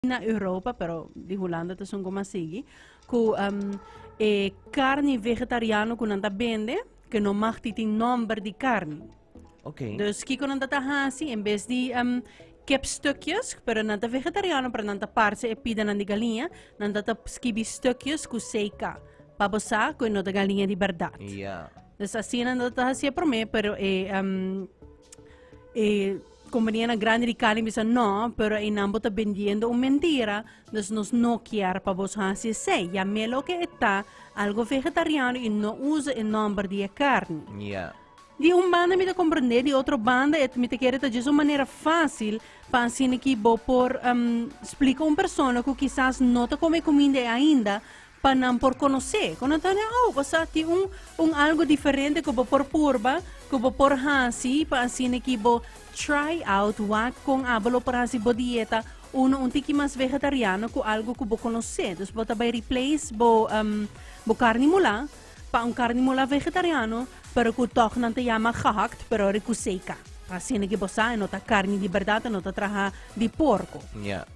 Na Europa, pero di Hulanda ta esun ku mas sigui, ku e karni vegetariano ku nan ta bende, ke no mag di tin nòmber di karni. Ok. Dus kiko nan ta ta hasi, en bes di kipstukjes, pero nan ta vegetariano, pero nan ta parse e pidanan di galiña, nan ta ta skibi stukjes ku CK, pa bo sa ku e no ta galiña di bèrdat. Ja. Dus asina nan ta ta hasi e promé, pero e e Companianan grandi di carne bisa no, pero einan bo ta bendiendo un mentira, dus nos no kier pa bos haci esey. Yam'é loke e ta, algo vegetariano y no usa e nomber di e carne. Ja. Di un banda mi ta comprende, di otro banda e mi ta kere ta djis un manera facil pa asina ki bo por splica un persona cu kisas no ta come e cuminda ei ainda, pa nan por konosé. Ku nan ta haña, oh, bo sa tin un, un algu diferente ku bo por purba, ku bo por hasi pa asina ki bo try out wak kon abo lo por hasi bo dieta uno un tiki mas vegetariano ku algu ku bo konosé. Dus bo ta bai replace bo, bo karni mulá pa un karni mulá vegetariano, pero ku tòg nan ta yama gehakt, pero ora ku seka. Pa asina ki bo sa e no ta karni di bèrdat, e no ta traha di porko. Ja.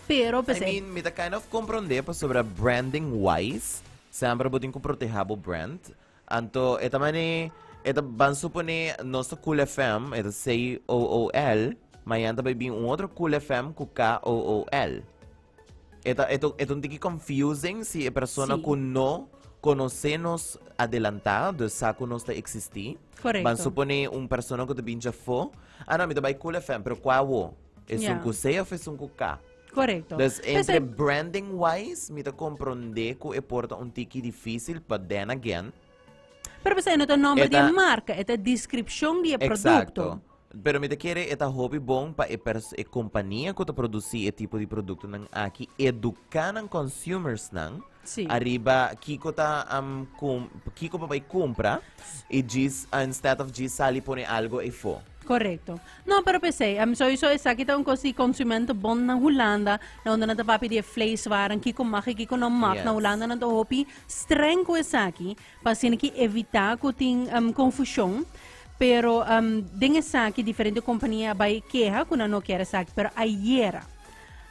Pero I p'esei. mean, mi ta kind of comprende pasobra branding wise, semper bo tin cu proteha bo brand. Anto e ta mane, e ta ban supone nos ta Cool FM, e ta C-O-O-L, mañana ta bay bin un otro Cool FM cu K-O-O-L. E ta, e ta, e ta un tiki confusing si e persona Sí. cu no conoce nos adelanta, dus sa cu nos ta existi. Correcto. Ban supone un persona cu ta bin djafo, ah no, mi ta bay Cool FM, pero cua awo? Esun Ja. ku C of esun ku K? Correcto. Dus P'esei- entre branding wise, mi ta comprende ku e por ta un tiki difícil, but then again, Pero p'esei no ta nomber E di ta- e marca, e ta descripcion di e Exacto. producto. Pero mi ta kere e ta hopi bon pa e pers e compania ku ta produci e tipo di productonan aki educa nan consumersnan Sí. ariba kiko ta um, kum, kiko pa bai kumpra i djis instead of djis sali pone algo efo. Correcto. No, pero p'esei, um, sowieso esaki ta un cos di consumentenbond na Hulanda, na unda nan ta papia di e vleeswaren, kiko mag i kiko no mag. Yes. Na Hulanda nan ta hopi streng ku esaki, pa asina ki evita ku tin um, confusion. Pero um, den esaki diferente compania a bai keha ku nan no kier esaki, pero ayera,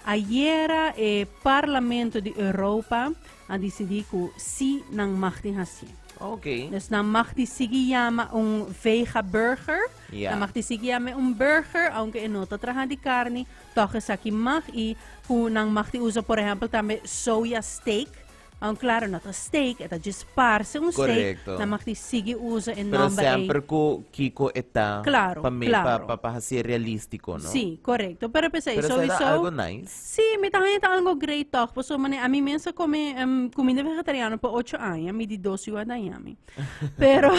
ayera e Parlamento di Europa a dicidi ku si nan mag tin haci. Ok. Dus nan mag di sigui yama un vega burger. Ja. Nan mag di sigui yama un burger, aunke e no ta traha di carni, toch esaki mag. I ku nan mag di usa, por ehempel, tambe soja steak. Aunke claro, no ta steak, e ta djis parse un steak. Correcto. Nan mag di sigui usa e Pero nomber ei. semper ku kiko e ta Claro, pa me, claro. pa, pa, pa hasié realístiko, no? Sí, correcto. Pero p'esei, Pero esei ta sowieso. algo nice. Sí, mi ta haña ta algo great toch, pasobra mane ami mes a come cuminda vegetariano pa ocho aña, mi di dos yu a daña mi. Pero,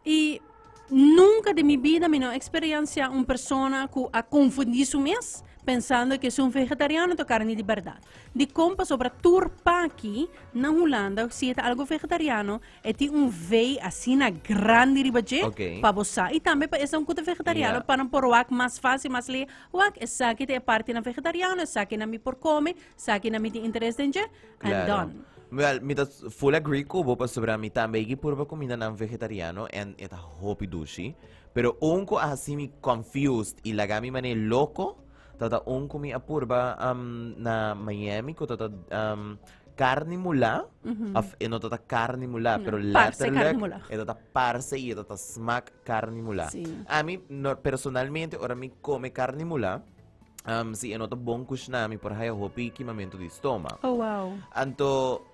y nunca den mi bida mi no a experiencia un persona cu a confundi su mes pensando cu es un vegetariano ta carni di berdad. Dicon? Pasobra tur paki na Hulanda, si e ta algo vegetariano, E tin un V asina grandi riba dje Ok. pa bo sa. I tambe pa esnan ku ta vegetariano Ja. pa nan por wak mas fácil, mas lihé. Wak, esaki ta e partinan vegetariano, esakinan mi por kome, esakinan mi tin interes den dje, and Claro. done. Wel, mi ta full agree ku bo pasobra mi tambe a purba kumindanan vegetariano en e ta hopi dushi. Pero un ku a hasi mi confused i laga mi manera loko tabata un ku mi a purba na Miami ku tabata Carni mulá, of e no ta ta carni mulá, pero Parse carni letterlijk mulá. e ta ta parse y e ta ta smaak carni mulá. Sí. Ami, no, personalmente, ora mi come carni mulá, um, si e no ta bon kushiná, mi por haya hopi kimamento di stoma. Oh, wow. Anto,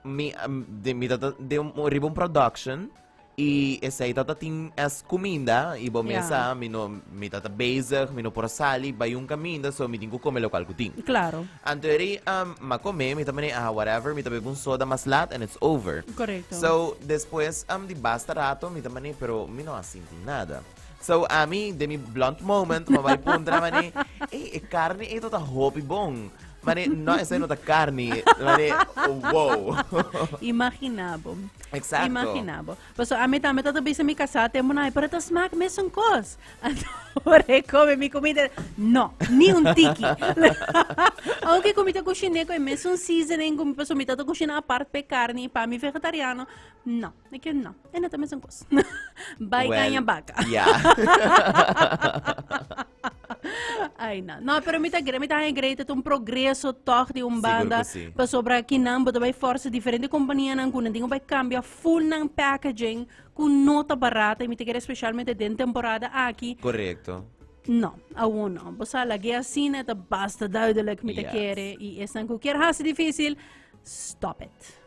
mi, um, de, mi ta ta den un, riba un production, I esei tata tin es kuminda i bo Ja. mesa mi no mi tata bezig, mi no por a sali bai un kaminda so mi tin ku kome lokual ku tin. Claro. Anto eri um, m'a kome mi ta mane ah whatever mi ta bebe un soda mas lat and it's over. Correcto. So despues um, di basta rato mi ta mane pero mi no a sinti nada. So ami den mi blunt moment m'a bai puntra mane ey e karni ey ta hopi bon. Mane no esei no ta karni mane wow. Imagina bo. Exacto. Imagina bo. Paso ami tambe ta bisa mi casá tempo na, pero ta smaak mesun cos. Anto ora e come mi comida, no, ni un tiki. Aunque cu mi ta cushine cu e mesun seasoning, cu mi paso mi ta ta cushina apart p'e carni y pa mi vegetariano, no, e ke no, e no ta mesun cos. Bai Well, caña baca. Ja. Ai, no. No, pero mi ta mi ta great het un progreso toch di un Sigur banda. ku sí. Pasobra aki nan bo ta bai forsa diferente kompanianan ku nan tin ku bai kambia full nan packaging ku no ta barata i mi ta kere especialmente den temporada aki. Korekto. No, awor no. Bo sa lag'é asina, ta basta duidelijk mi ta kere i esnan ku kier hasi difícil, stop it.